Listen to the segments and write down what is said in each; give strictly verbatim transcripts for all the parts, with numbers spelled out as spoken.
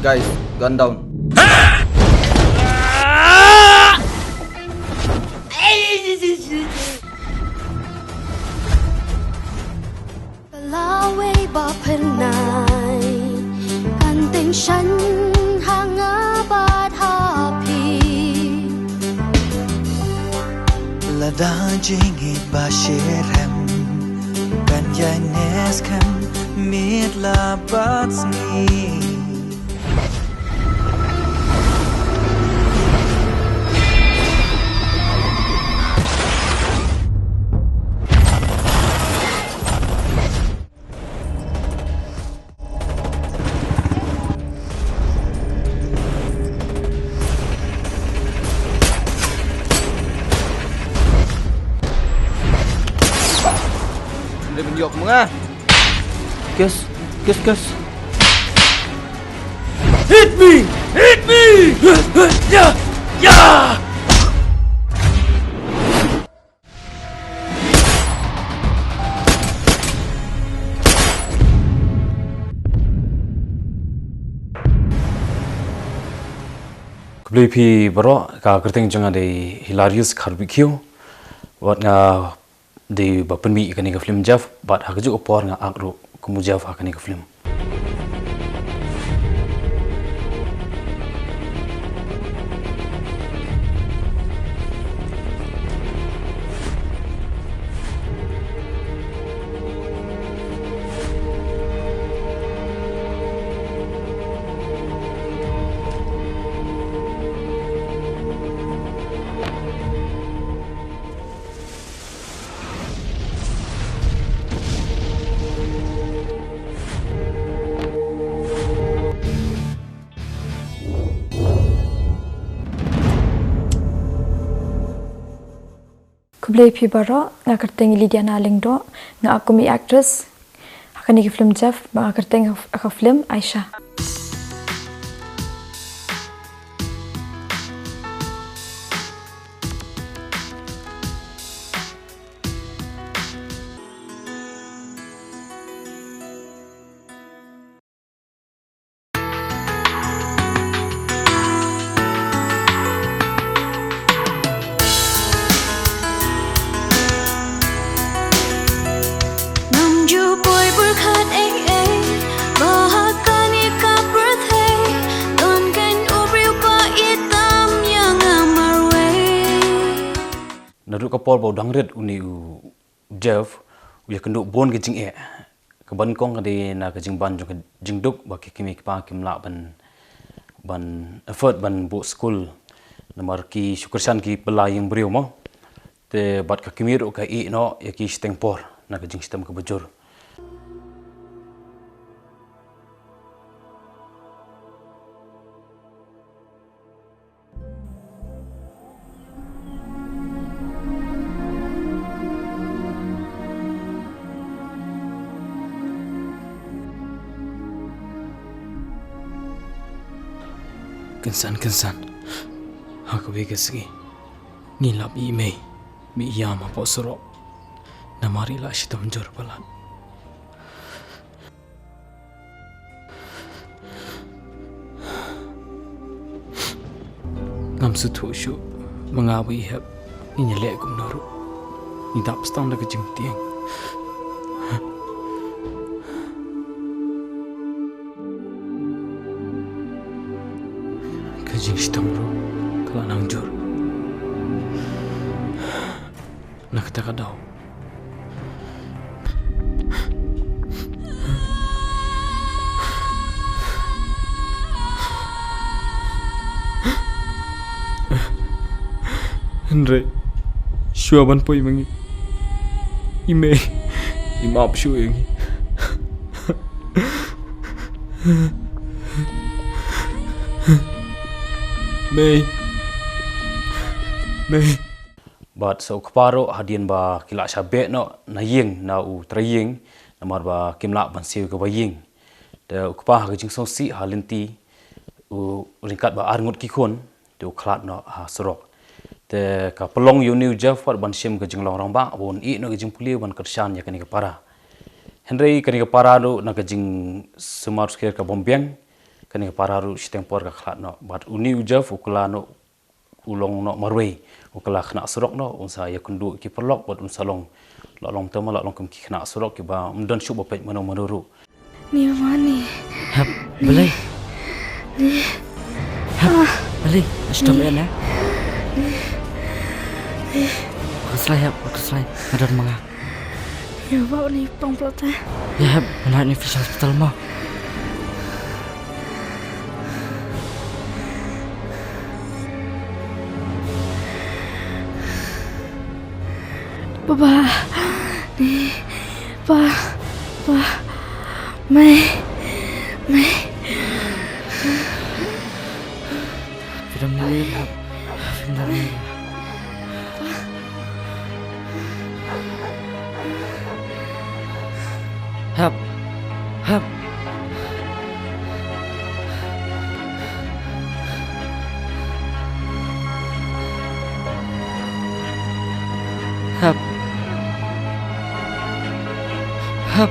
Guys, gun down. Ka lawei ba pynai kan teng shan ha nga bad ha phi. Lada jingit ba syrem kan ïai nes kan miet la bad sngi. Ande benjok menga. Kes, kes, kes. Hit me! Hit me! Ya! Ya! Khublei phi baroh, ka kyrteng jong nga dei Hilarius Kharbikiew. Wat nga dei ba pynmih ïa kane ka film Jeff, bad ha kajuh ka por nga act ruh kum u Jeff ha kane ka film. Khublei phi baroh, nga kyrteng Lydiana Lyngdoh, nga act kum i actress ha kane ka film Jeff, bad nga kyrteng ha ka film Aisha. Ngam ju poi pyrkhat ei ei, ba ha kane ka pyrthei don kein u briew ba itam ïa nga marwei. Naduh ka por ba u dang rit une u Jeff u ïakynduh bun ka jingeh. Kaba nyngkong ka dei na ka jingban jong ka jingduk ba ki kmie ki kpa kim lah ban, ban afford ban buh skul. Namar ki shu kyrshan ki ba la ïing briew mo. Te bad ka kmie ruh ka ïeh noh ïa ki shiteng por na ka jingshitom kaba jur. Kynsan kynsan ha kawei ka sngi ngi lap ïa i mei, mei ïam hapoh surok. Namar i la shitom jur palat. Ngam sngewthuh shuh ma nga ba i hep ngin ïaleh kumno ruh. Ngi dap tang da ka jingtieng. Ka jingshitom ruh ka la nang jur. Na kata ka daw, hynrei shuwa ban poi ma ngi, i mei Im ap shuh ïa ngi. Mei. Mei. Bad sa u kpa ruh hadien ba ki la shah beh noh na ïing na u trai ïing, namar ba kim lah ban siew kaba ïing. Te u kpa ha ka jingsngewsih ha lynti, u ryngkat bad arngut ki khun, te u khlad noh ha surok. Te ka pynlong ïa une u Jeff pat ban shim ka jinglong rangbah, ba un ïeh noh ka jingpule ban kyrshan ïa kane ka para. Hynrei kane ka para ruh na ka jingsumar sukher ka bym biang, kane ka para ruh shiteng por ka khlad noh. Bad une u Jeff u kylla noh, u long noh marwei, u kylla khynnah surok noh, un sa ïakynduh ki paralok bad un sa long, la long tama la long kum ki khynnah surok kiba ym don shuh ba peit mano mano ruh. Ni mama ni. Hep, balei? Hep, balei? Ashtom ïa na. Khuslai hep, khuslai. Nga don ma nga. Ïa ba ni pang plot eh. Ïa hep, nga ni fish hospital mo. Baba. Ni. Ba. Ba. Mei. Mei. Freedom ni hep. Freedom ni. Hep. Hep. Hep. Hep.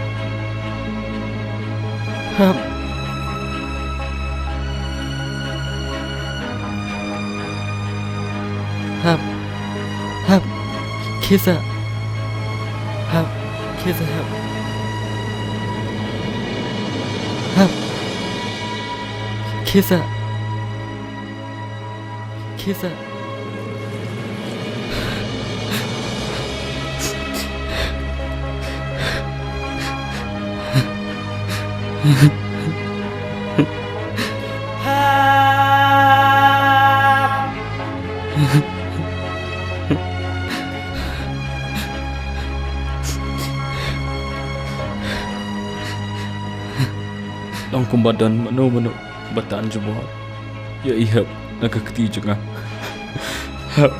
Hep. Hep. Hep. Kisa. Hep. Kisa hep. Hep. Kisa. Kisa. Long kumba don mano mano ba tan jubor ïa i hep na ka kti jong nga. Hep.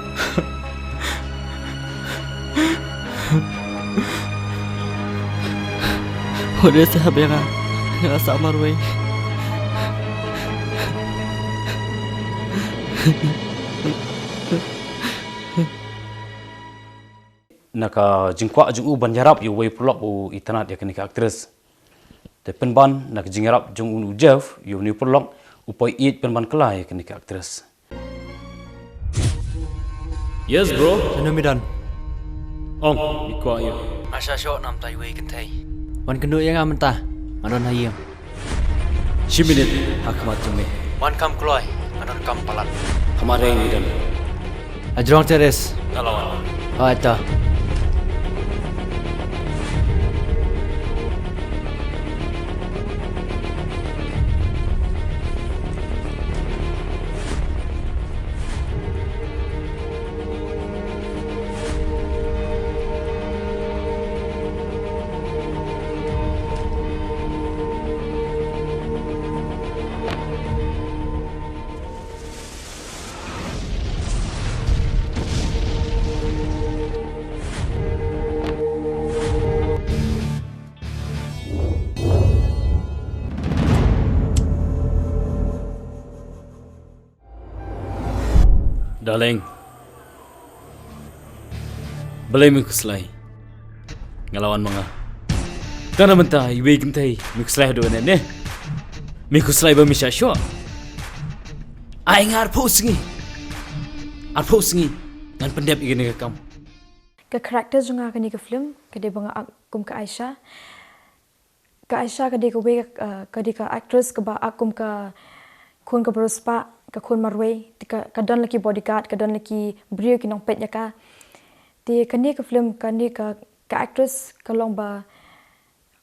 Hode sa hep ïa nga, nga sa marwei. Na ka jingkwah jong u ban ïarap ïa uwei u paralok, u itynnad ïa kane ka actress. Te pynban na ka jingïarap jong u Jeff ïa une u paralok, u poi ïeit pynban kylla ïa kane ka actress. Yes bro. Shano me don? Ong, ngi kwah ïa u. Nga shah shoh namar iwei i kynthei. Wan kynduh ïa nga mynta. Nga don ha ïing. Shi minit ha khmat jong me. Wan kham kloi, nga don kam palat. Ha madan ngi don. Hajrong Terrace. Nga la wan. Hooid to. Darling. Balei me khuslai? Nga la wan ma nga. Tang na mynta iwei i kynthei me khuslai haduh ne ne. Me khuslai ba me shah shoh. Ai nga arphew sngi. Arphew sngi ngan pyndep ïa kane ka kam. Ka character jong nga ha kane ka film ka dei ba nga act kum ka Aisha. Ka Aisha ka dei kawei ka, uh, ka dei ka actress kaba act kum ka khun kaba riewspah, ka khun marwei, te ka, ka don la ki bodyguard, ka don la ki briew ki nongpeit ïa ka. Te kane ka film, kane ka, ka actress ka long ba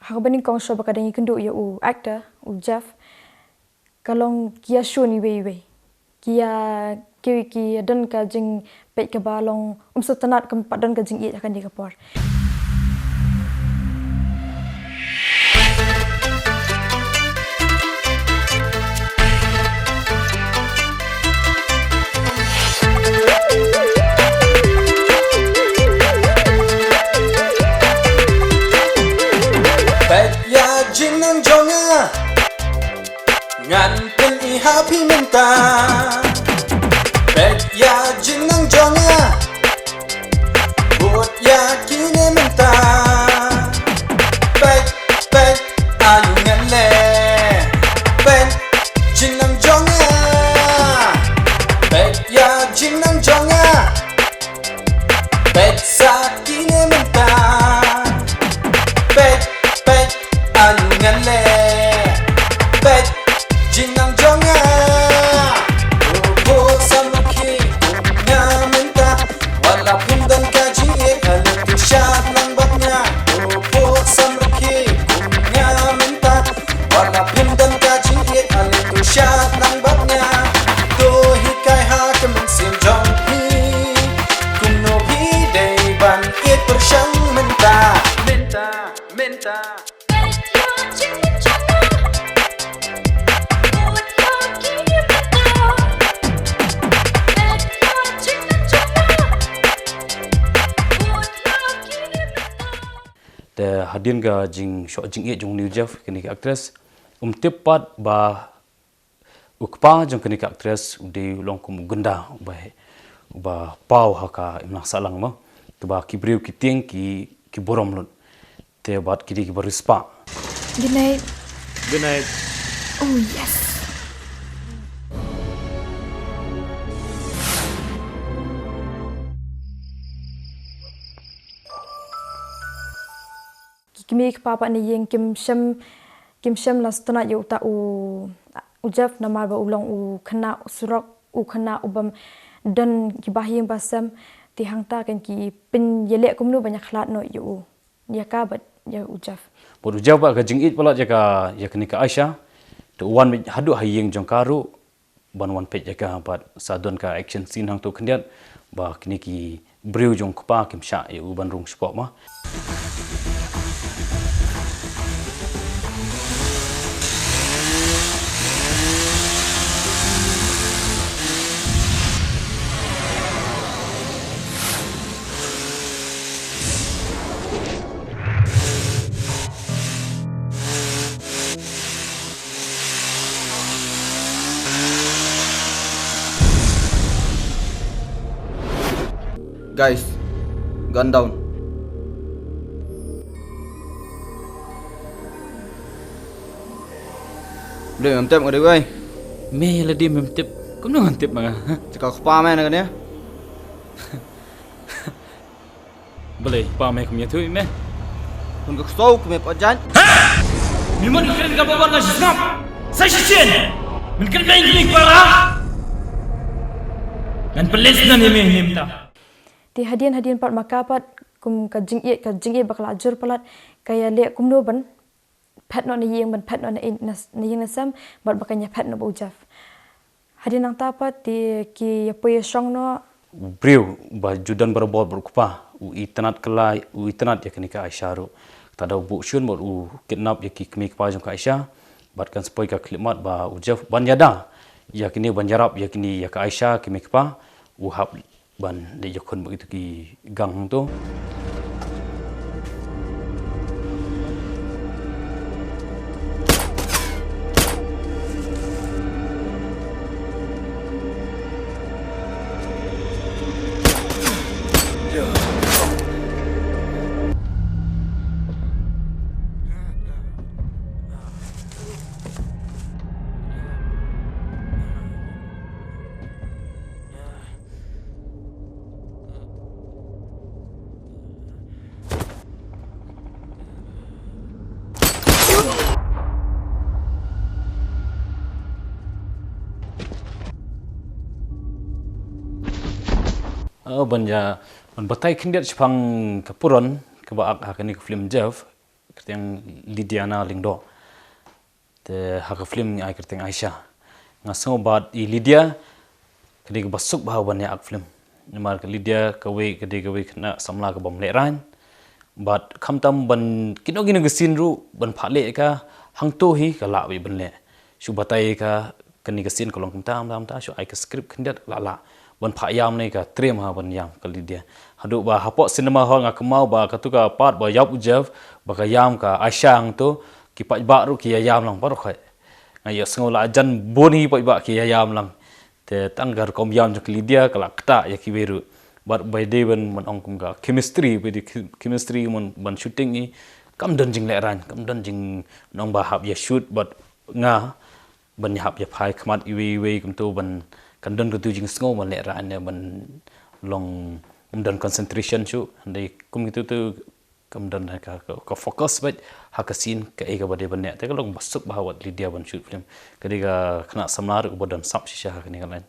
ha kaba nyngkong shuwa ba ka dang ïakynduh ïa u actor, u Jeff, ka long ki ïashun iwei iwei. Ki ïa, ki, ki ïa don ka jingpeit kaba long ym sngewtynnad, kam pat don ka jingïeit ha kane ka por. Peit ïa jingnang jong nga, ngan pyni ha phi mynta. Peit ïa jingnang jong nga, bud ïa kine mynta. Peit, peit, ayu ngan leh. Peit jingnang jong nga, peit ïa jingnang jong nga. Peit sa kine mynta. Peit, peit, ayu ngan leh. Peit jingnang jong nga. Oh, oh, samrkhie kum nga mynta. Wat la phim don ka jingïeit, ale to shad lang bad nga. Oh, oh, samrkhie kum nga mynta. Wat la phim don ka jingïeit, ale to shad lang bad nga. To hikai ha ka mynsiem jong phi, kumno phi dei ban ïeit pyrshang mynta. Mynta, mynta. Te hadien ka jingshoh jingïeit jong une u Jeff, kane ka actress, um tip pat ba u kpa jong kane ka actress u dei u long kum u gunda uba, uba paw ha ka imlang sahlang mo. Te ba ki briew ki tieng ki, ki burom lut. Te bad ki dei kiba riewspah. Good night. Good night. Oh yes. Ki kmie ki kpa pat na ïing kim shym, kim shym la sngewtynnat ïa uta u, u Jeff namar ba u long u khynnah surok, u khynnah u bym don kiba ha ïing ba sem. Te hangta kan ki pynïaleh kumno ban ïakhlad noh ïa u, ïa ka bad ïa u Jeff. Bad u Jeff ba ka jingïeit palat ïa ka, ïa kane ka Aisha. Te u wan haduh ha ïing jong ka ruh ban wan peit ïa ka, bad sa don ka action scene hangto khyndiat ba kine ki briew jong u kpa kim shah ïa u ban rung shapoh ma. Guys, gun down. Blei, mem tep nga dei wei. Me la dei mem tep. Kumno ngan tep ma nga? Jaka kpa me na kane. Balei pa me kum ïathuh ïa me? Hun ka ksew kum ïa pajat. Ha! Me mon kren ka bawan na shisngap. Sa shisien. Men kren beng klik para. Ngan peles nan ïa me nim ta. Te hadien hadien pat ma ka pat kum ka jingïeit, ka jingïeit ba ka la jur palat, ka ïaleh kumno ban phet noh na ïing, ban phet noh na, na, na ïing na sem, bad ba kan ïaphet noh bad u Jeff. Hadien nangta pat te ki ïapoi ïashong noh. U briew ba ju don barabor bad u kpa, u itynnad kylla, u itynnad ïa kane ka Aisha ruh. Te da u buh shun bad u kidnap ïa ki kmie kpa jong ka Aisha, bad kan sa poi ka khyllipmat ba u Jeff ban ïada ïa kine, ban ïarap ïa kine, ïa ka Aisha, kmie kpa, u hap ban leit ïakhun bad kito ki gang hangto. Oh, ban ïa, ban batai khyndiat shaphang ka puron kaba ak ha kane ka film Jeff, kyrteng Lydiana Lyngdoh. Te ha ka film ngi ai kyrteng Aisha. Nga sngew ba i Lydia ka dei kaba suk bha ban ïa ak film. Namar ka Lydia kawei, ka dei kawei khynnah samla kabym lehraiñ. Bad khamtam ban kino kino ki scene ruh ban phah leh ïa ka hangto hi ka lah beit ban leh. Shu batai ïa ka kane ka scene ka long kumta, kumta, kumta, shu ai ka script khyndiat lah lah. Ban phah ïam ne ka triem ha ban ïam ka Lydia. Haduh ba hapoh cinema hall nga kynmaw ba katu ka part ba ïap u Jeff, ba ka ïam ka Aisha hangto, ki paidbah ruh ki ïa ïam lang baroh khoit. Nga ïa sngew la jan bun hi paidbah ki ïa ïam lang. Te tang ka rukom ïam jong ka Lydia ka la ktah ïa kiwei ruh. Bad ba dei ban, ban ong kum ka chemistry, ba dei chemistry ban, ban shooting hi. Kam don jinglehrain, kam don jing, nong ba hap ïa shoot bad nga ban ïa hap ïa phai khmat iwei iwei kumto ban, kan don katu jingsngew ban lehrain ne ban long, um don concentration shuh. Hynrei kum kitu tu kam don ka, ka, ka focus bad ha ka scene kaei kaba dei ban leh. Te ka long ba suk bha wat Lydia ban shoot film. Ka dei ka khynnah samla ruh kaba don sap shisha ha kane ka line.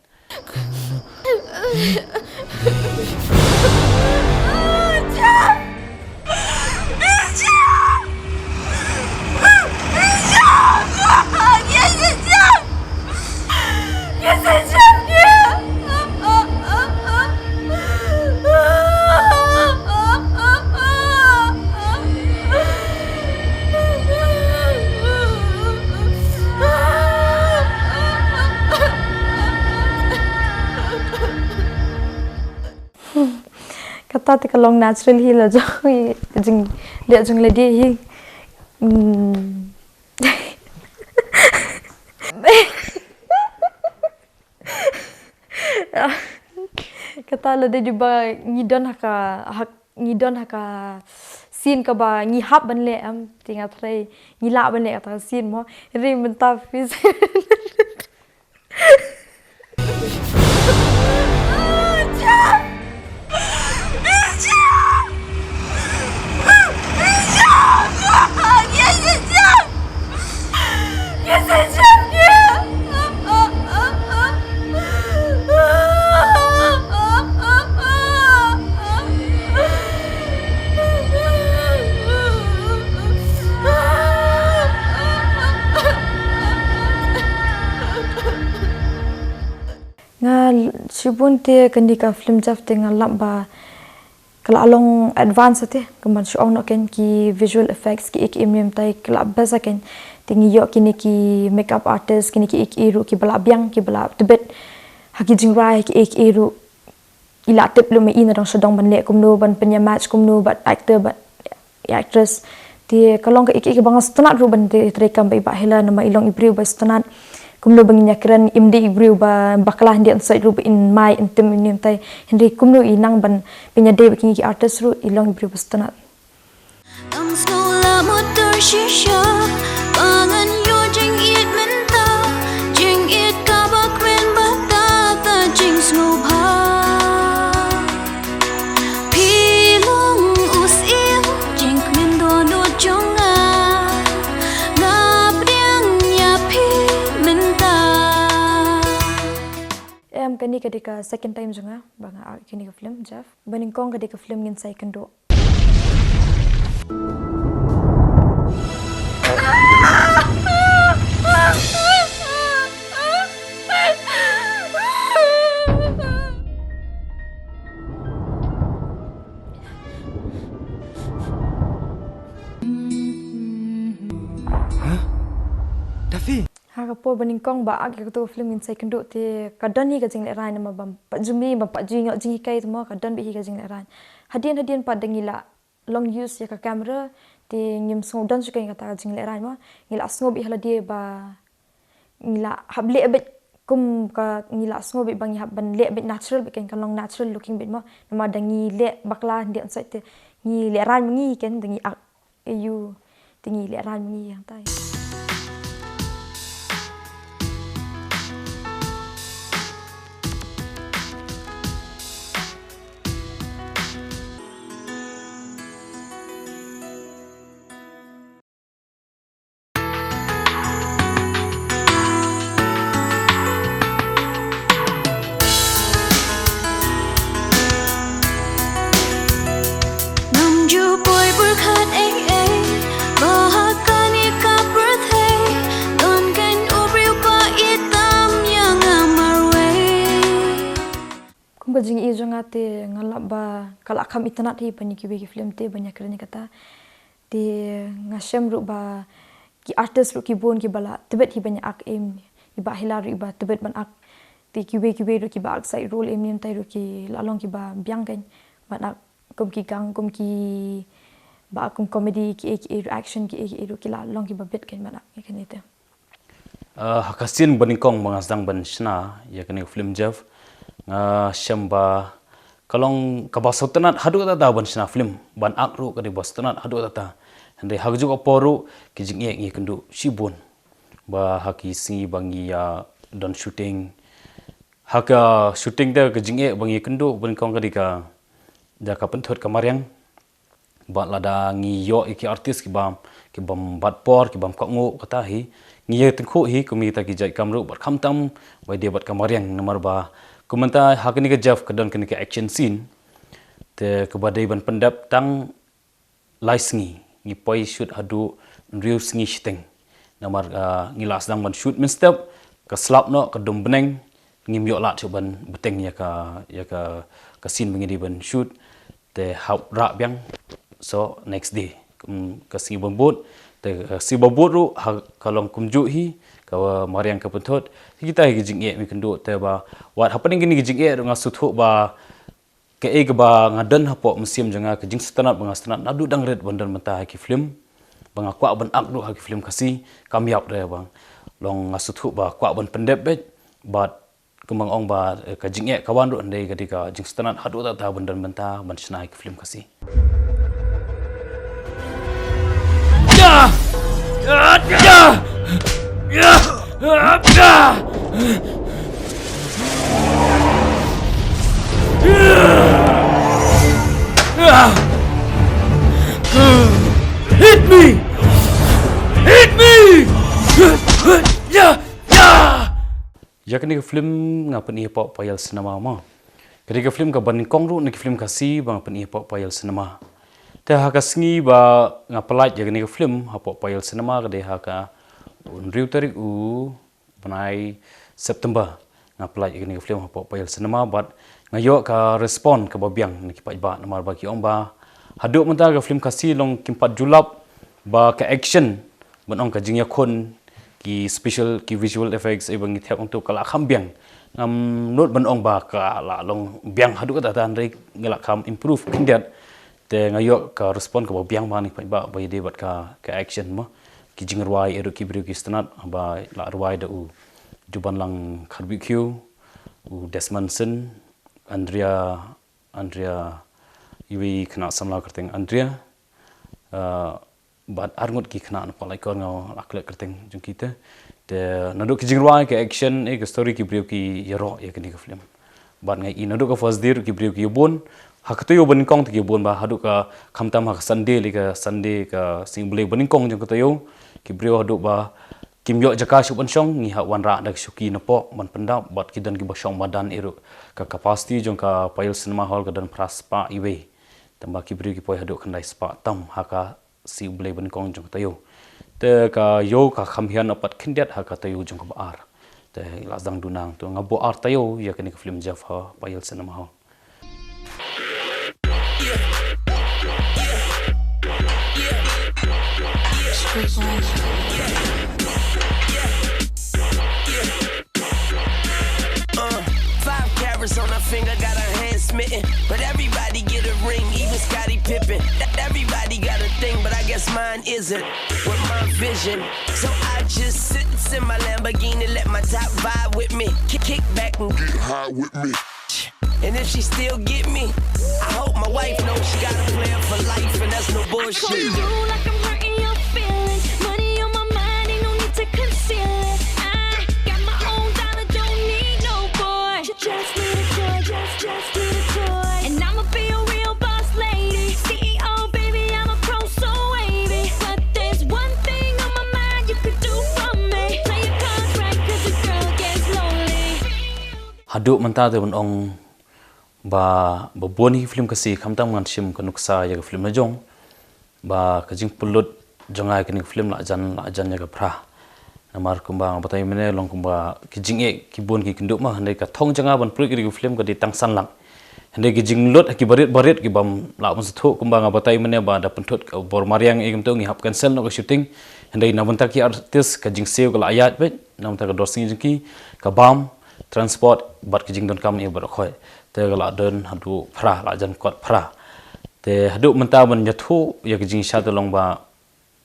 Kata te ka long natural hi la jong i, ka jingleh jong lade hi. Hmm. Kata la dei ba ngi don ha ka, ha, ngi don ha ka scene kaba ngi hap ban leh em, te nga tharai ngi lah ban leh kata ka scene mo. Ring mynta phi. Nga shibun te kane ka film Jeff te nga lap ba ka la long advance te, kumban shu ong noh kein ki visual effects kiei kiei mynta ka la best kein. Te ngi ïoh kine ki makeup artist, kine kiei kiei ruh kiba la biang, kiba la tbit ha ki jingrwai kiei kiei ruh. I la tip lem ïa i na dong sha dong ban leh kumno, ban pynïamatch kumno bad actor bad actress. Te ka long kaei kaei kaba nga sngewtynnat ruh ban trei kam bad i Bah Hela, namar i long i briew ba sngewtynnat. Kumno ba ngin ïakren, im dei i briew ba bakla hynrei yn sait ruh ba in mai in tim ïa une mynta. Hynrei kumno i nang ban pynïadei bad kine ki artist ruh, i long i briew ba sngewtynnat. Ngan sngewlah mut ter shisha ba ngan ïoh jingïeit mynta, jingïeit kaba kmen bad kata jingsngewbha. Phi long u syiem jingkmen dohnud jong nga, nga pdiang ïa phi mynta. Em, kane ka dei ka second time jong nga ba nga act kane ka film, Jeff. Ba nyngkong ka dei ka film Ngin Sa Ïakynduh. Hah? Daffy? Ha ka por ba nyngkong ba act ïa kato ka film Ngin Sa Ïakynduh te ka don hi ka jinglehrain namar bym pat ju mih, bym pat ju ïoh jinghikai te mo, ka don beit hi ka jinglehrain. Hadien hadien pat da ngi la long use ïa ka camera te ngim sngew don shuh kein kata ka jinglehrain mo. Ngi la sngew beit ha lade ba ngi la hap leh beit kum ka, ngi la sngew beit ba ngi hap ban leh beit natural beit kein, kan long natural looking beit mo. Namar da ngi leh bakla hynrei yn sait te ngi lehrain ma ngi kein, da ngi act ïa u te ngi lehrain ma ngi hangtai. Ngam ju poi pyrkhat ei ei ba ha kane ka pyrthei don kein u briew ba itam ïa nga marwei. Kum ka jingïohi jong nga te nga lap ba ka la kham itynnad hi ban ïa kiwei ki film te ban ïakren ïa kata. Te nga shem ruh ba ki artist ruh ki bun kiba la tbit hi ban ïa act, em, i Bah Hela ruh iba tbit ban act. Te kiwei kiwei ruh kiba ak side role em em tai ruh ki la long kiba biang kein ban ak kum ki gang, kum kiba ak kum comedy, kiei kiei ruh action, kiei kiei ruh ki la long kiba bit kein ban ak ïa kane te. Uh, ha ka sien ba nyngkong ba nga sdang ban shna ïa kane ka film Jeff, nga shem ba ka long kaba sngewtynnat haduh katta ban shna film, ban ak ruh ka dei ba sngewtynnat haduh katta. Hynrei ha kajuh ka por ruh ki jingeh ngi kynduh shibun ba ha ki sngi ba ngi ïa don shooting, ha ka shooting te ka jingeh ba ngi kynduh ba nyngkong ka dei ka da ka pynthut ka mariang. Bad lada ngi ïoh ïa ki artist kiba, kibym bat por, kibym kohnguh kata hi, ngi ïa tyngkhuh hi kum kita ki jait kam ruh bad khamtam ba ïadei bad ka mariang, namar ba kum mynta ha kane ka Jeff ka don kane ka action scene te kaba dei ban pyndep tang lai sngi, ngi poi shoot haduh hynriew sngi shiteng. Namar ngi la sdang ban shoot mynstep, ka slap noh ka dum bneng, ngim ïoh lad shuh ban bteng ïa ka ïa ka ka scene ba ngi dei ban shoot. Te hap rah biang, so next day ka sngi ba bud. Te ka sngi ba bud ruh ha ka long kumjuh hi, ka mariang ka pynthut. Kita hi ka jingeh ngi kynduh te ba wat hapdeng kine ki jingeh ruh nga sngewthuh ba kaei kaba nga don hapoh mynsiem jong nga, ka jingsngewtynnat ba nga sngewtynnat naduh dang rit ban don mynta ha ki film, ba nga kwah ban ak ruh ha ki film Khasi, kam ïap re ba long nga sngewthuh ba kwah ban pyndep beit. Bad kumba nga ong ba ka jingeh ka wan ruh hynrei ka dei ka jingsngewtynnat haduh katta ban don mynta ban shna ha ki film Khasi. Hit me! Hit me! Ïa kane ka film nga pyni hapoh Payal Cinema mo. Kane ka film kaba nyngkong ruh na ki film Khasi ba nga pyni hapoh Payal Cinema. Te ha ka sngi ba nga pynlait ïa kane ka film hapoh Payal Cinema ka dei ha ka hynriew tarik u bnai September. Nga pynlait ïa kane ka film hapoh Payal Cinema bad nga ïoh ka respond kaba biang na ki paidbah namar ba ki ong ba haduh mynta ka film Khasi long kim pat ju lap ba ka action ban ong ka jingïakhun, ki special, ki visual effects, eh, ba ngi thep hangto ka la kham biang. Ngam nud ban ong ba ka la long biang haduh katta hynrei ngi la kham improve khyndiat. Te nga ïoh ka respond kaba biang ba na ki paidbah ba ïadei bad ka ka action mo. Ki jingrwai eh ruh ki briew ki sngewtynnat ba la rwai da u Jubanlang Kharbikhiew, u Desmond Syn, Andrea, Andrea, iwei khynnah samla kyrteng Andrea. Uh, bad arngut ki khynnah na Pahlaikor nga la klet kyrteng jong ki te. Te naduh ki jingrwai, ki action, eh, ki story, ki briew ki ïaroh ïa kane ka film. Bad nga i naduh ka first day ruh ki briew ki ïabun. Ha ka taïew ba nyngkong te ki ïabun ba haduh ka khamtam ha ka Sunday, lei ka Sunday ka sngi Blei ba nyngkong jong ka taïew, ki briew haduh ba kim ïoh jaka shuh ban shong, ngi hap wanrah da ka shuki napoh ban pyndap bad ki don kiba shong madan eh ruh. Ka capacity jong ka Payal Cinema Hall ka don phra spah iwei. Tangba ki briew ki poi haduh khyndai spah tam ha ka sngi Blei ba nyngkong jong ka taïew. Te ka ïew ka kham hiar noh pat khyndiat ha ka taïew jong kaba ar. Te la sdang duna, to nga buh ar taïew ïa kane ka film Jeff ha Payal Cinema Hall. Uh, five carats on her finger, got her hand smitten. But everybody get a ring, even Scottie Pippen. Everybody got a thing, but I guess mine isn't. With my vision, so I just sit in my Lamborghini, let my top vibe with me. Kick, kick back and get high with me. And if she still get me, I hope my wife knows she got a player for life, and that's no bullshit. I call you like I'm hurting your feelings. Money on my mind, ain't no need to conceal it. I got my own diamond, don't need no boy. Just need a toy, just, just need a toy. And I'ma be a real boss lady. C E O, baby, I'm a pro, so wavy. But there's one thing on my mind you could do for me. Play your cards right, cause the girl gets lonely. Haduh mynta te ban ong ba ba bun hi film Khasi khamtam ngan shim ka nuksa ïa ka film la jong. Ba ka jingpynlut jong nga ïa kane ka film la jan la jan ïa ka phra. Namar kumba nga batai mynne long kumba ki jingeh ki bun ki kynduh ma, hynrei ka thong jong nga ban pynlut ïa kane ka film ka dei tang san lak. Hynrei ki jinglut ha ki barit barit ki bym lah ban sngewthuh kumba nga batai mynne ba da pynthut ka bor mariang ïa kumto ngi hap cancel noh ka shooting. Hynrei na bynta ki artist ka jingsiew ka la ïaid beit, na bynta ka dor sngi jong ki ka bam. Transport bad ka jingdonkam ïa baroh khoit. Te ka la don haduh phra, la jan kot phra. Te haduh mynta ban ïathuh ïa ka jingshisha te long ba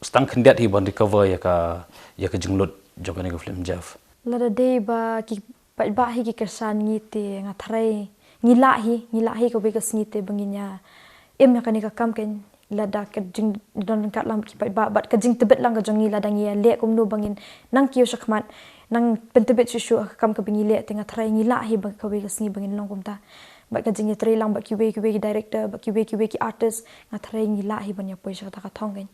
stang khyndiat hi ban recover ïa ka, ïa ka jinglut jong kane ka film, Jeff. Lada dei ba ki paidbah hi ki kyrshan ngi te nga tharai ngi lah hi, ngi lah hi kawei ka sngi te ba ngin ïa im ïa kane ka kam, kan, lada ka jingdon ryngkat lang ki paidbah bad ka jingtbit lang ka jong ngi, lada ngi ïa leh kumno ba ngin nang kiew shakhmat, nang pyntbit shuh shuh ha ka kam kaba ngi leh, te nga tharai ngi lah hi ba kawei ka sngi ba ngin long kumta. Bad ka jingïatreilang bad kiwei kiwei ki director, bad kiwei kiwei ki artist, nga tharai ngi lah hi ban ïa poi sha kata ka thong, kan.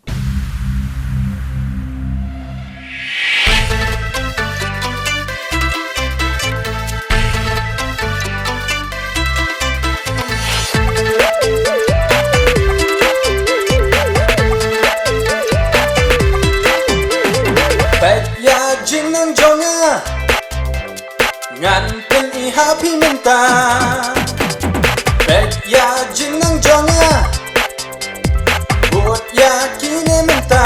Peit ïa jingnang jong nga, ngan pyni ha phi mynta. Peit ïa jingnang jong nga, bud ïa kine mynta.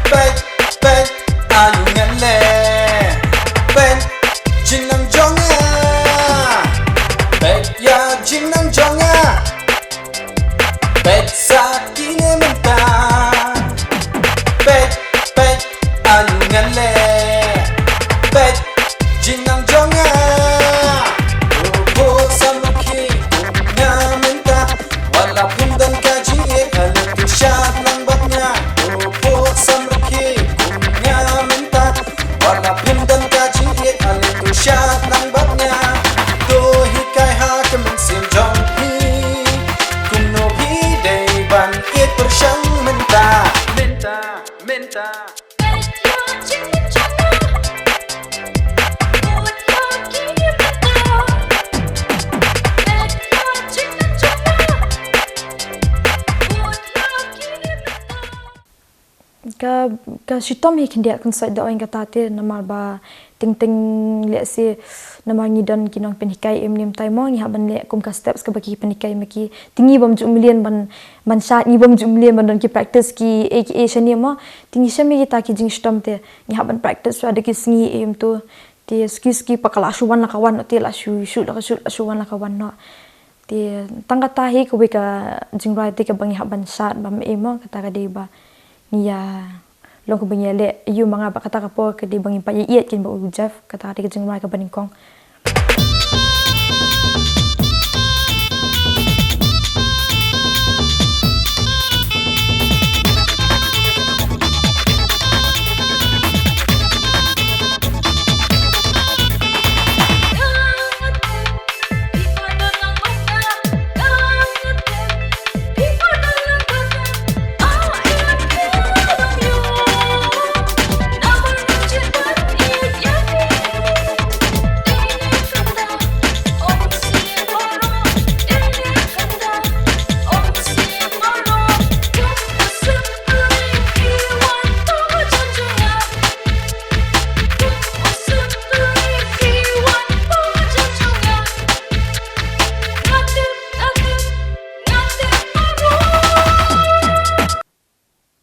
Peit, peit, ayu ngan leh. Peit jingnang jong nga, peit ïa jingnang jong nga. Peit sa kine mynta. Peit, peit, ayu ngan leh. Peit jingnang jong nga. Oh, oh, samrkhie kum nga mynta. Wat la phim don ka jingïeit, ale to shad lang bad nga. Oh, oh, samrkhie kum nga mynta. Wat la phim don ka jingïeit, ale to shad lang bad nga. To hikai ha ka mynsiem jong phi, kumno phi dei ban ïeit pyrshang mynta. Mynta, mynta. Ka, ka shitom hi khyndiat, kan sa ïoh da ong kata te, namar ba teng teng lehse namar ngi don ki nongpynhikai, em, ym dei mo ngi hap ban leh kum ka steps kaba ki pynhikai ma ki. Te ngi bym ju mlien ban, ban shad, ngi bym ju mlien ban don ki practice ki, eh, ki, eh, shane mo. Te ngi shem ïa kita ki jingshitom te ngi hap ban practice shuwa da ki sngi, em, to. Te suki suki pat ka la shu wan la ka wan noh, te la shu shoot la ka shoot, la shu wan la ka wan noh. Te tang kata hi kawei ka jingrwai te kaba ngi hap ban shad bam, em, mo, kata ka dei ba ngi ïa long kaba ngi ïa leh ïa u ma nga, bad kata ka por ka dei ba ngi pat ïa ïeit kein bad u Jeff, kata ka dei ka jingrwai kaba nyngkong.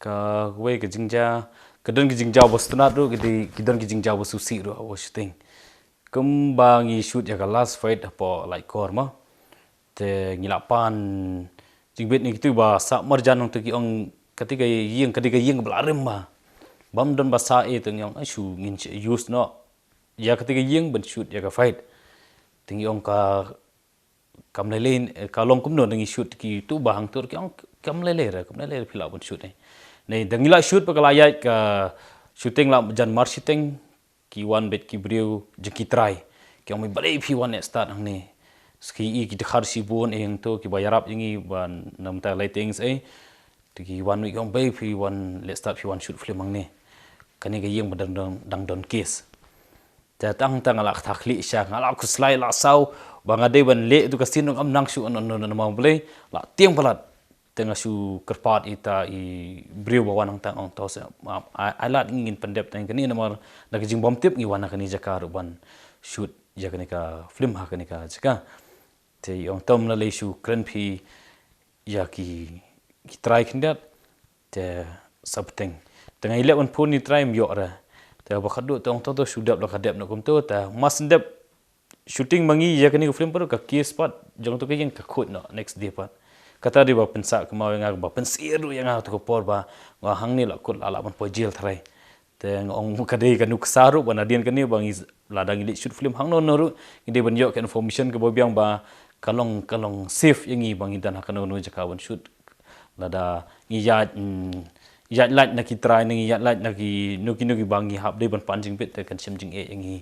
Kawei ka jingjia, ka don ki jingjia ba sngewtynnat ruh, ki di, ki don ki jingjia ba sngewsih ruh ha shooting. Kumba ngi shoot ïa ka last fight hapoh Laitkor mo. Te ngi la pan jingbit na kitu ba sah marjan, nangta ki ong kata ka ïing, kata ka ïing ba la rim ba bym don ba sah, eh, te ngi ong, "Ai shu ngin use noh ïa kata ka ïing ban shoot ïa ka fight." Te ngi ong ka kam lei lei, eh, ka long kumno, da ngi shoot kitu ba hangtu ki ong kam lei lei re, kam lei lei re phi lah ban shoot, eh. Nangta ngi la shoot ba ka la ïaid ka shooting, la jan mar shiteng, ki wan beit ki briew jong ki trai. Ki ong, "Balei phi wan leh start hangne? Ki i ki dkhar shibun, eh, hangtu kiba ïarap ïa ngi ba na mynta lighting, eh." Te ki wan, ki ong, "Balei phi wan leh start, phi wan shoot film hangne? Kane ka ïing ba dang don, dang don case." Te tang tang nga la kata khlieh sha, nga la khuslai la saw ba nga dei ban leh tu ka scene, ngam nang shuh, no, no, no, namar balei la tieng palat. Te nga shu kyrpad ïa ita i briew ba wan hangta, ong, "To seh, ai, ai lad, ngin pyndep tang kane namar da ka jingbymtip ngi wan ha kane jaka ruh ban shoot ïa kane ka film ha kane ka jaka." Te i ong, "To ym lei lei, shu kren phi ïa ki, ki trai khyndiat." Te sa bteng. Te nga ïaleh ban phone ïa i trai, ym ïoh re. Te ba khadduh tong to to shu dep la ka dep noh kumto, te mar syn dep shooting ma ngi ïa kane ka film pat ka kiss pat jong to ka ïeng ka khuid noh next day pat. Kata dei ba pynsah kynmaw ïa nga, ba pynsih ruh ïa nga to ka por ba nga hangne la kut la lah ban poi jail tharai. Te nga ong ka dei ka nuksa ruh ba nadien kane ba ngi lada ngi leit shoot film hangno no ruh ngi dei ban ïoh ka information kaba biang ba ka long, ka long safe ïa ngi ba ngi don ha kano kano jaka ban shoot. Lada ngi ïaid, mm, ïaid lait na ki trai ne ngi ïaid lait na ki no ki no kiba ngi hap dei ban pan jingbit te kan shem jingeh ïa ngi.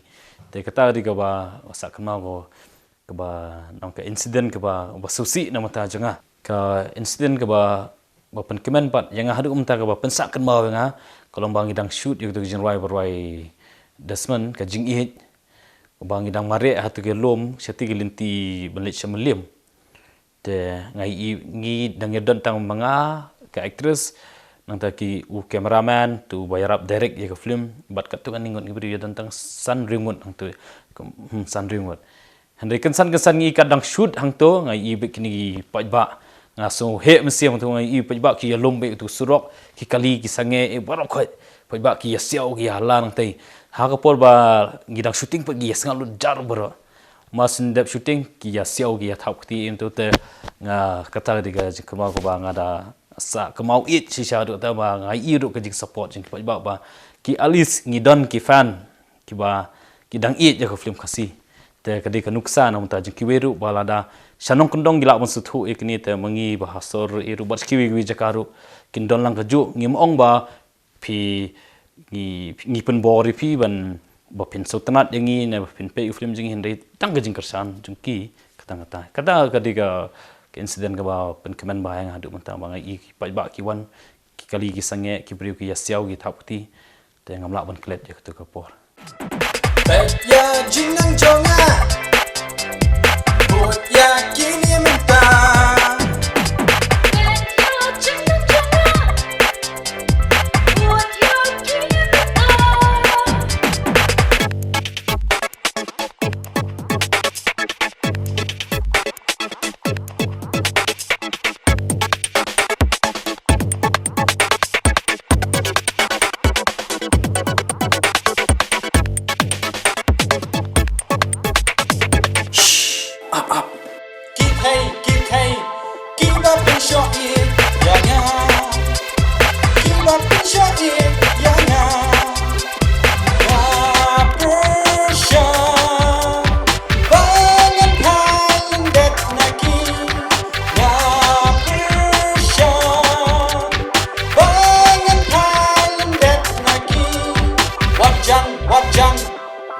Te kata dei kaba sah kynmaw ko, kaba nang ka incident kaba, ba sngewsih na ka bynta jong nga. Ka incident kaba, ba pynkmen pat ïa nga haduh mynta kaba pynsah kynmaw ïa nga, ka long ba ngi dang shoot ïa ka jingrwai ba rwai Desmond, Ka Jingïeit, ba ngi dang mareh ha to ka lum shatei ka lynti ban leit sha Mylliem. Te nga i, ngi dang ïadon tang ma nga, ka actress, nangta ki u cameraman, to ba ïarap direct ïa ka film, bad katto katne ngut ngi briew ïadon tang san hynriew ngut hangto, hmm, san hynriew ngut. Hynrei kynsan kynsan ngi kat dang shoot hangto, nga i bad kine ki paidbah. Nga sngew heh mynsiem hangto, nga i paidbah ki ïalum bad uto u surok, ki kali ki sangeh, eh, baroh khoit. Paidbah ki ïasiaw ki ïahala nangtei. Ha ka por ba ngi dang shooting pat ki ïasngap lut jar baroh. Mar syn dep shooting ki ïasiaw ki ïathap kti, hangto te nga, kata dei ka jingkynmaw kaba nga da sah kynmaw ïeit shisha haduh katta ba nga i ruh ka jingsupport jong ki paidbah ba ki at least ngi don ki fan kiba ki dang ïeit ïa ka film Khasi. Te ka dei ka nuksa na ka bynta jong kiwei ruh ba lada sha nongkyndong ki lah ban sngewthuh ïa kine, te ma ngi ba ha sor ruh, ïa ruh bad kiwei kiwei jaka ruh kin don lang kajuh, ngim ong ba phi, ngi, ngi pynbor ïa phi ban, ba phin sngewtynnat ïa ngi ne ba phin peit ïa u film jong ngi, hynrei tang ka jingkyrshan jong ki, kata kata. Kata ka dei ka, ka incident kaba pynkmen bha ïa nga haduh mynta ba nga i ki paidbah ki wan, ki kali ki sangeh, ki briew ki ïasiaw ki thap kti, te ngam lah ban klet ïa kato ka por. Peit ïa jingnang jong nga. Bud ïa kine mynta. Peit ïa jingnang jong nga. Bud ïa kine mynta. Shh, ap, ap. Ki thei, ki thei, kiba pynshoh ïa nga. Kiba pynshoh ïa nga. Nga pyrshah ba ngan phai lyndet na ki. Nga pyrshah ba ngan phai lyndet na ki. Wat jan, wat jan,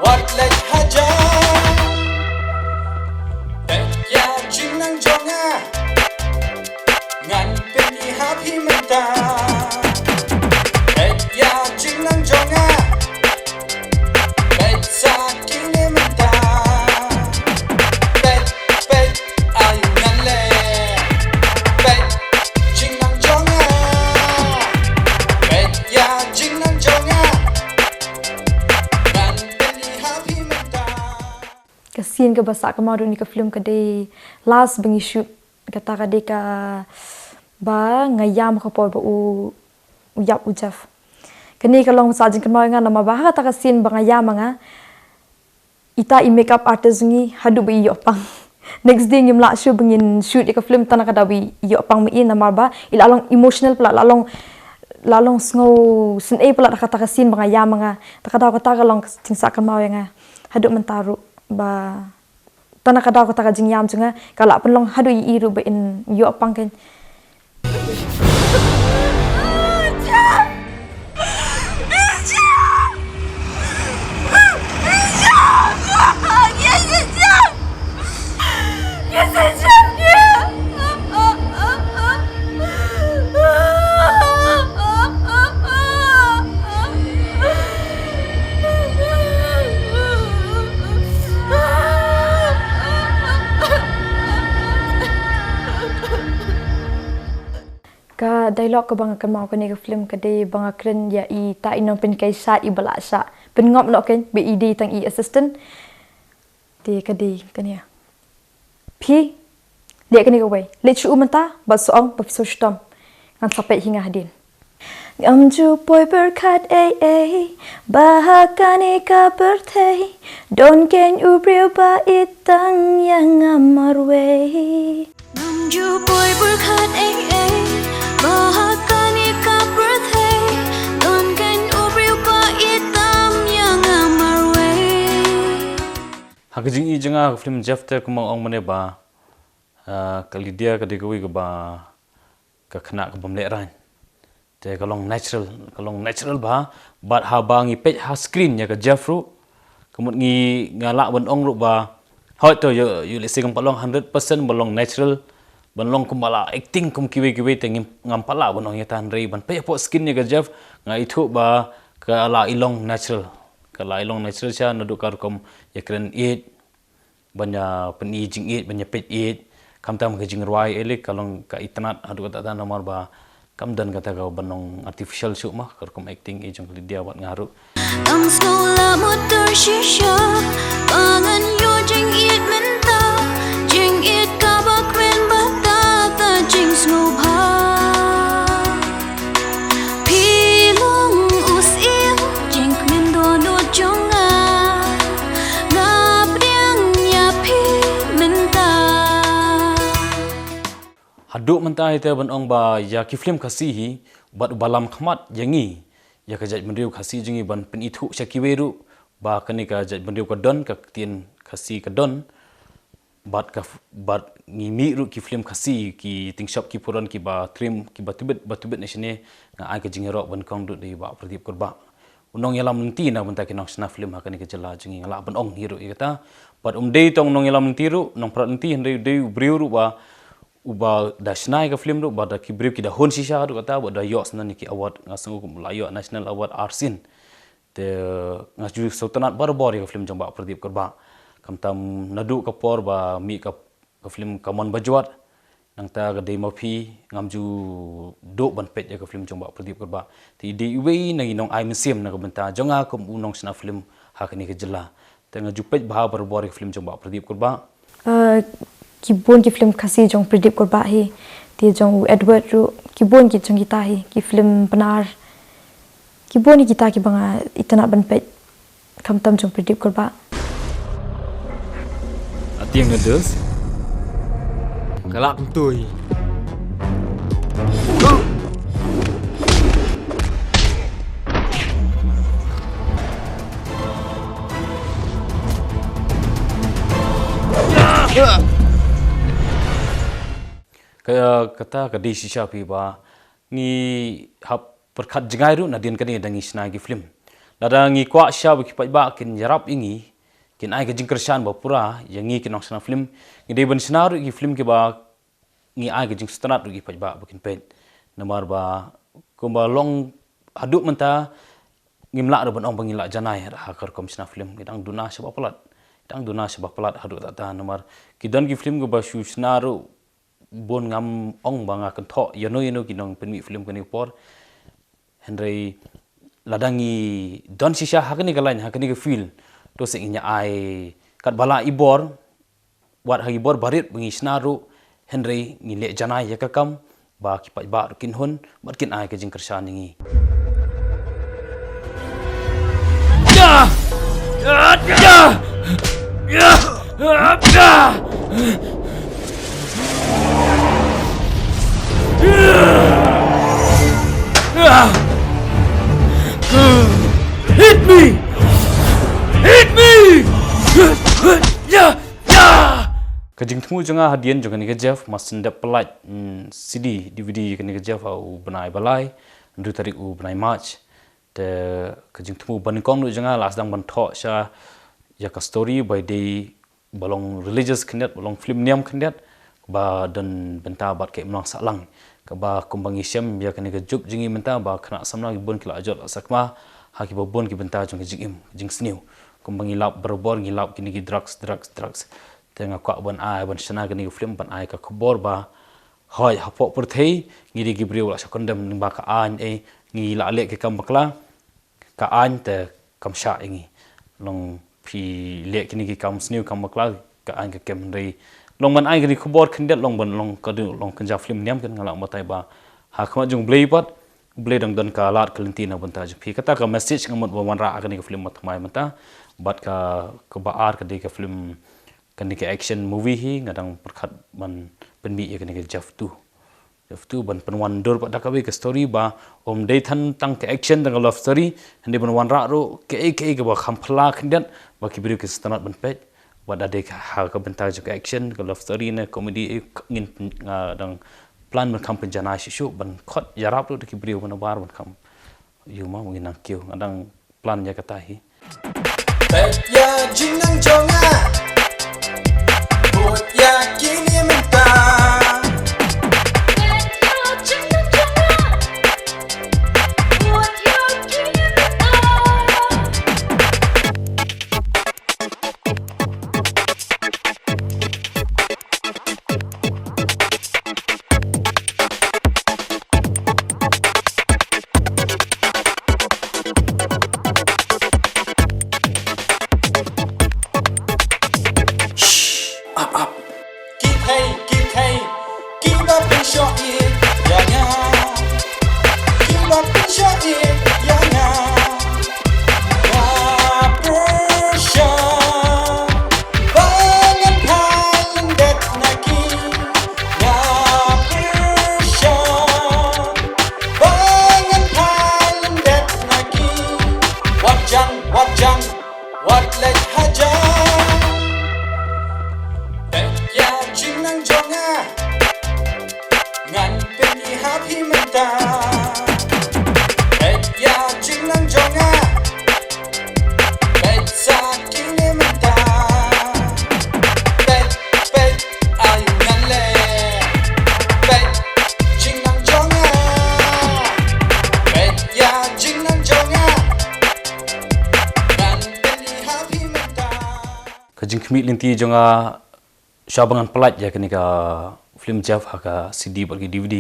wat leit hajan. Peit ïa jingnang jong nga. Ngan pyni ha phi mynta. Peit ïa jingnang jong nga. Peit sa kine mynta. Peit, peit, ai ngan leh. Peit jingnang jong nga. Peit ïa jingnang jong nga. Ngan pyni ha phi mynta. Ka scene kaba sah kynmaw haduh kane ka film ka dei last ba ngi shoot, kata ka dei kaba nga ïam ha ka por ba u, u ïap u Jeff. Kane ka long sah jingkynmaw ïa nga namar ba ha kata ka scene ba nga ïam, nga, ita i makeup artist jong ngi haduh ba i ïoh pang. Next day ngim lah shuh ba ngin shoot ïa ka film tang na ka daw ba i ïoh pang ma i namar ba i la long emotional palat, la long, la long sngewsynei palat ha kata ka scene ba nga ïam, nga. Kata ka daw kata ka long ka jingsah kynmaw ïa nga haduh mynta ruh ba tang na ka daw kata ka jingïam jong nga ka la pynlong haduh ïa i ruh ba in ïoh pang kein. Ka dialogue kaba nga kynmaw kane ka film ka dei ba nga kren ïa ita i nongpynkheiñ shad iba la shah pynngop noh kein ba i dei tang i assistant. Te ka dei kane. Phi leh kane kawei, leit sha u mynta bad sa ong ba phi sngewshitom. Ngan sa peit hi nga hadien. Ngam ju poi pyrkhat ei ei ba ha kane ka pyrthei don kein u briew ba it tang ïa nga marwei. Ngam ju poi pyrkhat ei ei ba ha kane ka pyrthei don kein u briew ba it tang ïa nga marwei. Ha ka jingïeit jong nga ka film Jeff te kumba ong mynne ba, ah, ka Lydia ka dei kawei kaba ka khynnah ka bym lehraiñ. Te ka long natural, ka long natural bha, bad haba ngi peit ha screen ïa ka Jeff ruh, ka mut ngi nga lah ban ong ruh ba, hooid to, ïoh, ïoh lehse kam pat long hundred percent ban long natural, ban long kumba la acting kum kiwei kiwei te ngim, ngam pat lah ban ong ïa kata, hynrei ban peit hapoh screen ïa ka Jeff, nga ithuh ba ka la i long natural. Ka la i long natural sha naduh ka rukom ïakren ïeit, ban ïa pyni jingïeit, ban ïa peit ïeit, khamtam ka jingrwai ei lei ka long ka itynnad haduh katta katta namar ba kam don kata ka ban long artificial shuh ma, ka rukom acting ei jong ka Lydia bad nga ruh. Tang sngewlah mut dur shisha ba ngan ïoh jingïeit mynta, jingïeit kaba kmen bad kata jingsngewbha. Phi long u syiem jingkmen dohnud jong nga, nga pdiang ïa phi mynta. Haduh mynta hi te ban ong ba ïa ki film Khasi hi bad uba lam khmat ïa ngi, ïa ka jaitbynriew Khasi jong ngi ban pynithuh sha kiwei ruh ba kane ka jaitbynriew ka don, ka ktien Khasi ka don. Bad ka f-, bad ngi mih ruh ki film Khasi, ki tyngshop ki puron kiba trim, kiba tubit, ba tubit na shane, nga ai ka jingïaroh ban kong duh da i Bah Pradip Kurbah, u nongïalam lynti na ka bynta ki nongshna film ha kane ka jylla jong ngi, nga lah ban ong hi ruh ïa kata. Bad um dei tang nongïalam lynti ruh, nongprat lynti, hynrei u dei u briew ruh ba, uba da shna ïa ka film ruh, ba da ki briew ki da hun shisha ruh kata, ba da ïoh sngewdon ïa ki award, nga sngew kum la ïoh National Award arsien. Te nga ju sngewtynnad barabor ïa ka film jong Bah Pradip Kurbah. Khamtam naduh ka por ba mih ka, ka film Ka Mon Bajot, nangta Ka Dei Ma Phi, ngam ju duh ban peit ïa ka film jong Bah Pradip Kurbah. Te i dei iwei na i nongai mynsiem na ka bynta jong nga kum u nongshna film ha kane ka jylla. Te nga ju peit bha barabor ïa ka film jong Bah Pradip Kurbah. Uh, ki bun ki film Khasi jong Pradip Kurbah hi, te jong u Edward ruh, ki bun ki jong kita hi, ki film Pnar, ki bun hi kita kiba nga itynnad ban peit, khamtam jong Pradip Kurbah. Atieng na dus. Ka lah kumtui. Ka, kata ka dei shisha phi ba ngi hap pyrkhat jngai ruh nadien kane da ngi shna ki film. Lada ngi kwah shisha ba ki paidbah kin ïarap ïa ngi, kin ai ka jingkyrshan ba pura ïa ngi ki nongshna film, ngi dei ban shna ruh ki film kiba ngi ai ka jingsngewtynnad ruh ki paidbah ba kin peit. Namar ba kumba long haduh mynta ngim lah ruh ban ong ba ngi la janai ha ka rukom shna film. Ngi dang duna shaba palat. Ngi dang duna shaba palat haduh katta namar ki don ki film kiba shu shna ruh bun, ngam ong ba nga kynthoh ïano ïano ki nongpynmih film kane ka por. Hynrei lada ngi don shisha ha kane ka line, ha kane ka field, to seh ngin ïa ai katba lah i bor, wat ha i bor barit ba ngi shna ruh, hynrei ngi leh janai ïa ka kam ba ki paidbah ruh kin hun bad kin ai ka jingkyrshan ïa ngi. Hit me! Hit me! Ka jingthmu jong nga hadien jong kane ka Jeff, nga shu dep pynlait, mm, C D, D V D kane ka Jeff ha u bnai ba lai, hynriew tarik u bnai March. Te ka jingthmu ba nyngkong ruh jong nga la sdang ban thoh sha ïa ka story ba dei ba long religious khyndiat, ba long film niam khyndiat, ba don bynta bad ka imlang sahlang. Kaba kumba ngi shem ïa kane ka juk jong ngi mynta ba khynnah samla ki bun ki la jot la sakma ha kiba bun ki bynta jong ka jingim, jingsniew. Kumba ngi lap barabor ngi lap kine ki drugs, drugs, drugs. Te nga kwah ban ai, ban shna kane ka film ban ai ka khubor ba hooid, hapoh pyrthei ngi dei ki briew la shah condemn lyngba ka aiñ, eh, ngi la leh ki kam bakla, ka aiñ te kam shah ïa ngi. Long phi leh kine ki kam sniew kam bakla, ka aiñ ka kem, hynrei long ban ai kane ka khubor khyndiat, long ban long ka dei long kynja film niam kan, nga lah ban batai ba ha khmat jong U Blei pat Blei dang don ka lad ka lynti na bynta jong phi. Kata ka message nga mut ba wanrah kane ka film Mathamai mynta. Bad ka, kaba ar ka dei ka film, kane ka action movie hi, nga dang pyrkhat ban pynmih ïa kane ka Jeff two. Jeff two ban pynwandur pat da kawei ka story ba ym dei than tang ka action tang ka love story, hynrei ban wanrah ruh kaei kaei kaba kham phylla khyndiat ba ki briew kin sngewtynnat ban peit. Wat da dei ka ha ka bynta jong ka action, ka love story ne comedy, eh, ngin pyn-, nga dang plan ban kham pynjanai shuh shuh ban khot ïarap ruh da ki briew ba nabar ban kham ïoh ma ngin nang kiew, nga dang plan ïa kata hi. Peit ïa jingnang jong nga. Bud ïa kine mynta. Shh, ap, ap. Ki thei, ki thei, kiba pynshoh ïa nga. Kiba pynshoh ïa nga. Nga pyrshah ba ngan phai lyndet na ki. Nga pyrshah ba ngan phai lyndet na ki. Wat jan, wat jan, wat leit hajan. Peit ïa jingnang jong nga. Ngan pyni ha phi mynta. Peit ïa jingnang jong nga. Peit sa kine mynta. Peit, peit, ai ngan leh. Peit jingnang jong nga. Peit ïa jingnang jong nga. Ngan pyni ha phi mynta. Ka jingkhmih lynti jong nga, sha ba ngan pyllait ïa kane ka film Jeff ha ka C D bad ka D V D.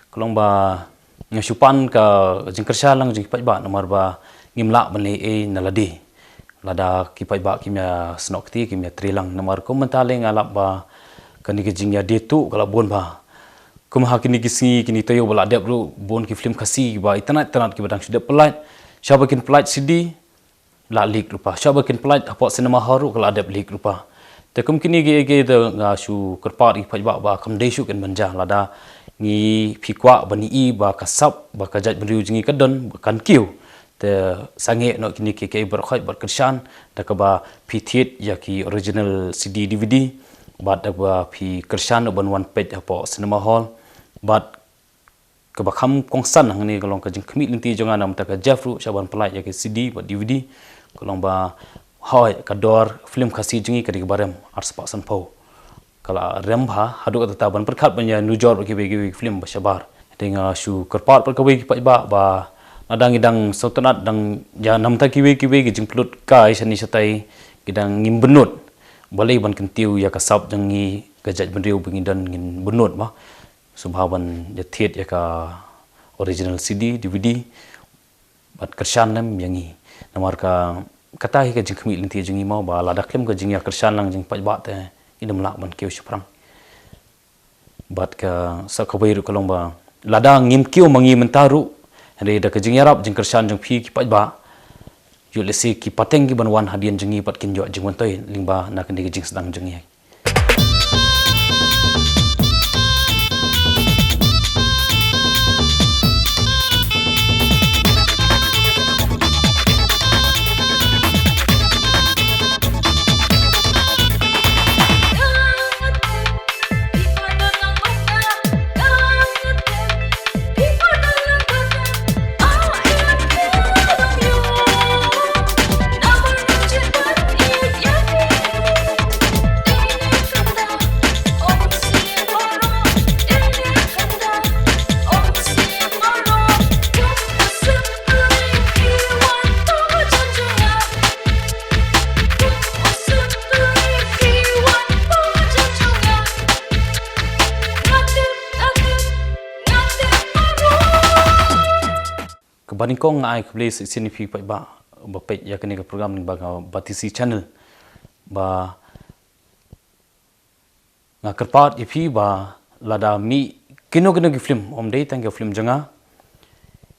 Ka long ba nga shu pan ka jingkyrshan lang jong ki paidbah namar ba ngim lah ban leh ei na lade. Lada ki paidbah kim ïa snoh kti, kim ïa trei lang, namar kum mynta lei nga lap ba kane ka jingïadei tuh ka la bun bha. Kum ha kine ki sngi kine ki taïew ba la dep ruh bun ki film Khasi ba itynnat itynnat kiba dang shu dep pyllait. Sha ba kin pyllait C D, la leak ruh pa. Sha ba kin pyllait hapoh cinema hall ruh ka la dep leak ruh pa. Te kum kine kiei kiei te nga shu kyrpad ïa ki paidbah ba kam dei shuh kin ban jia, lada ngi, phi kwah ban ïohi ba ka sap, ba ka jaitbynriew jong ngi ka don, ba kan kiew, te sangeh noh kine kiei kiei baroh khoit bad kyrshan da kaba phi thied ïa ki original C D D V D bad da kaba phi kyrshan noh ban wan peit hapoh cinema hall. Bad kaba kham kongsan hangne ka long ka jingkhmih lynti jong nga na bynta ka Jeff ruh, sha ban pyllait ïa ka C D bad D V D. Ka long ba, hooid, ka dor film Khasi jong ngi ka dei kaba rem, arspah sanphew. Ka la rem bha haduh katta ban pyrkhat ban ïa nujor bad kiwei kiwei ki film ba shabar. Te nga shu kyrpad bad kawei ki paidbah ba lada ngi dang sngewtynnat dang ïa na bynta kiwei kiwei ki jingpynlut kai shane shatai, ki dang ngim bynnud. Balei ban kyntiew ïa ka sap jong ngi, ka jaitbynriew ba ngi don, ngin bynnud ma. Sngewbha ban ïa thied ïa ka original C D, D V D, bad kyrshan lem ïa ngi. Namar ka, kata hi ka jingkhmih lynti jong ngi mo, ba lada khlem ka jingïakyrshan lang jong ki paidbah te ngim lah ban kiew shaphrang. Bad ka sa kawei ruh ka long ba lada ngim kiew ma ngi mynta ruh, hynrei da ka jingïarap jingkyrshan jong phi ki paidbah, ïoh lehse ki pateng kiban wan hadien jong ngi pat kin ïoh jingmyntoi lyngba na kane ka jingsdang jong ngi. Kaba nyngkong nga ai khublei sa shisien ïa phi paidbah ba peit ïa kane ka program lyngba ka Batesi Channel. Ba nga kyrpad ïa phi ba lada mih kino kino ki film, ym dei tang ka film jong nga,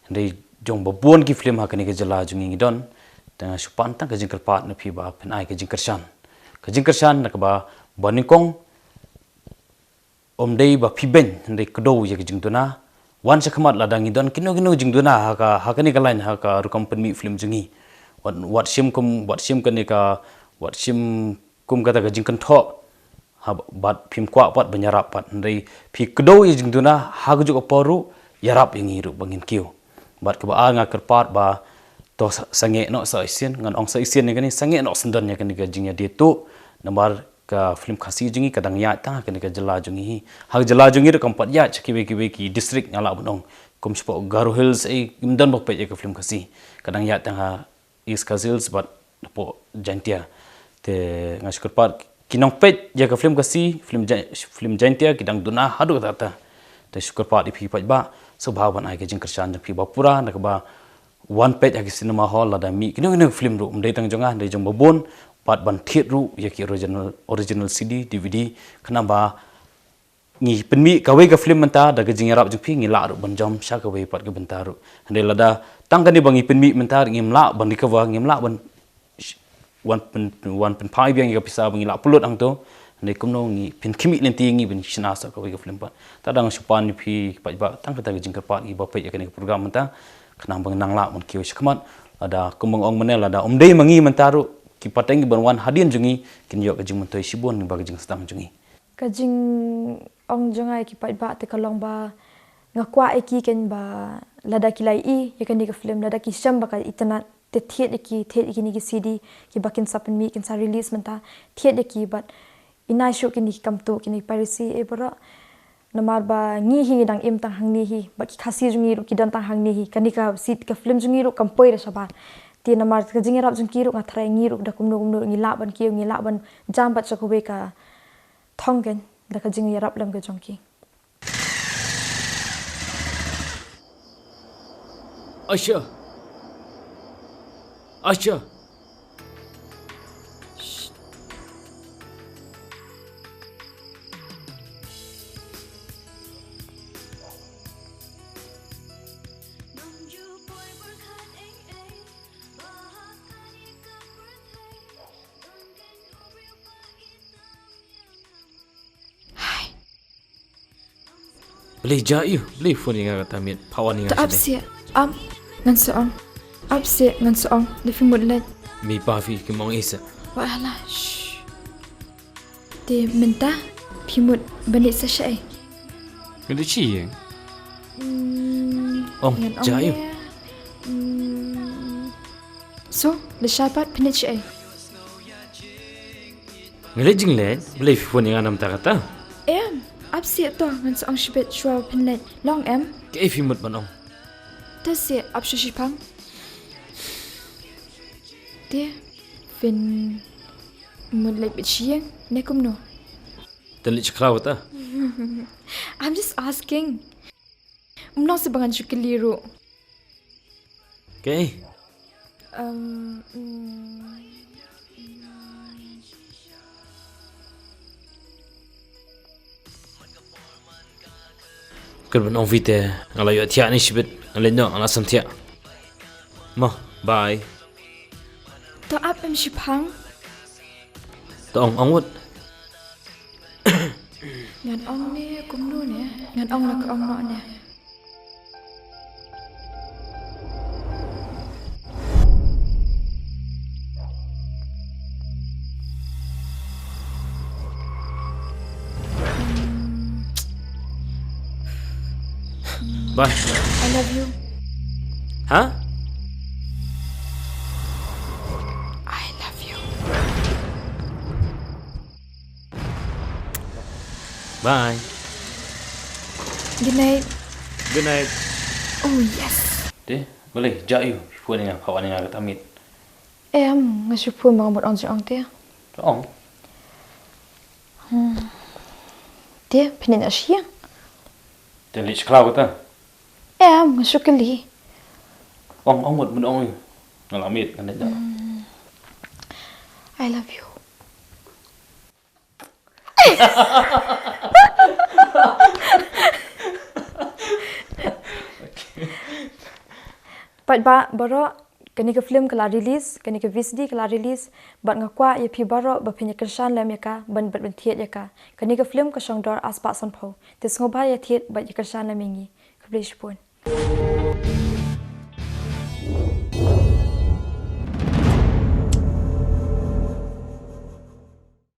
Hynrei jong ba bun ki film ha kane ka jylla jong ngi ngi don. Te nga shu pan tang ka jingkyrpad na phi ba phin ai ka jingkyrshan. Ka jingkyrshan na kaba ba nyngkong ym dei ba phi beiñ, hynrei kdew ïa ka jingduna. Wan sha khmat lada ngi don kino kino jingduna ha ka, ha kane ka line, ha ka rukom pynmih film jong ngi. Wat, wat shim kum, wat shim kane ka, wat shim kum kata ka jingkynthoh. Ha, bad phim kwah pat ban ïarap pat, hynrei phi kdew ïa jingduna, ha kajuh ka por ruh ïarap ïa ngi ruh ba ngin kiew. Bad kaba ar nga kyrpad ba to sa, sangeh noh sa shisien, ngan ong sa shisien ïa kane, sangeh noh shen don ïa kane ka jingïadei tuh, namar ka film Khasi jong ngi ka dang ïaid tang ha kane ka jylla jong ngi hi. Ha ka jylla jong ngi ruh kam pat ïaid sha kiwei kiwei ki district nga lah ban ong. Kum shapoh Garo Hills ei, kim don ba peit ïa ka film Khasi. Ka dang ïaid tang ha East Khasi Hills bad hapoh Jaintia. Te nga shu kyrpad ki nongpeit ïa ka film Khasi, film Jai-, film Jaintia ki dang duna haduh katta katta. Te shu kyrpad ïa phi paidbah, sngewbha ban ai ka jingkyrshan jong phi ba pura, na kaba wan peit ha ki cinema hall lada mih kino kino film ruh, ym dei tang jong nga, dei jong ba bun, bad ban thied ruh ïa ki original, original C D, D V D, khnang ba ngi pynmih kawei ka film mynta da ka jingïarap jong phi ngi lah ruh ban jam sha kawei pat ka bynta ruh. Hynrei lada tang kane ba ngi pynmih mynta ngim lah ban recover, ngim lah ban sh-, wan pyn, wan pynphai biang ïa ka pisa ba ngi lah pynlut hangto. Hynrei kumno ngi pynkhmih lynti ngi ban shna sa kawei ka film pat. Te da nga shu pan ïa phi paidbah tang kata ka jingkyrpad ïa ba peit ïa kane ka program mynta. Khnang ba ngi nang lah ban kiew shakhmat. Lada kumba nga ong mynne lada ym dei ma ngi mynta ruh ki pateng ki ban wan hadien jong ngi kin ïoh ka jingmyntoi shibun ba ka jingsdang jong ngi. Ka jingong jong nga ïa ki paidbah te ka long ba nga kwah ïa ki kein ba lada ki la ïohi ïa kane ka film, lada ki shem ba ka itynnad, te thied ïa ki, thied ïa kine ki C D kiba kin sa pynmih, kin sa release mynta, thied ïa ki bad ïa nai shuh kine ki kam tuh, kine ki piracy ei baroh. Namar ba ngi hi ngi dang im tang hangne hi, bad ki Khasi jong ngi ruh ki don tang hangne hi, kane ka series, ka film jong ngi ruh kam poi da shabar. Te namar ka jingïarap jong ki ruh nga tharai ngi ruh da kumno kumno ngi lah ban kiew, ngi lah ban jam bad sha kawei ka thong kein da ka jingïarap lem ka jong ki. Asha. Asha. Balei jia ïa u, balei phone ïa nga kata miet, pha wan ïa nga. Ta ap seh, ap, ngan sa ong. Ap seh, ngan sa ong, lada phi mut leit. Mei pa phi kim ong ei seh. Wat hala, shh. Te mynta phi mut ban leit sa shaei? Nga leit sha ïing. Hmm, ong, ngan ong jia ïa u. Hmm. So, lashai pat phin leit shaei? Nga leit jingleit, balei phi phone ïa nga namar kata? Em, ap seh to, ngan sa ong shibit shuwa phin leit. Long em? Kaei phi mut ban ong? To seh, ap shuwa shipang. Te, phin mut leit beit sha ïing ne kumno? Te leit sha khraw kata? I'm just asking. Ym long seh ba ngan shu kylli ruh. Kaei? Um, mm, kut ban ong phi te nga la ïohthiah ne shibit, nga leit noh, nga la samthiah. Mo, bye. To ap em shipang. To ong, ong mut. Ngan ong ne kumno ne? Ngan ong la ka ong noh ne? Bye. I love you. Huh? I love you. Bye. Good night. Good night. Oh, yes. Te, balei, jia ïa u, phone ïa nga, pha wan ïa nga kata miet. Em, nga shu phone ba nga mut ong jingong te. To ong. Hmm. Te, phin leit noh sha ïing? Te leit sha khraw kata. Em, nga shu kylli. Ong, ong mut, mut ong ïa u. Nga la miet, nga leit noh. Hmm. I love you. Paidbah baroh, kane ka film ka la release, kane ka V C D ka la release, bad nga kwah ïa phi baroh ba phin ïa kyrshan lem ïa ka, ban bad ban thied ïa ka. Kane ka film ka shong dor ar spah sanphew. Te sngewbha ïa thied bad ïa kyrshan lem ïa ngi. Khublei shibun.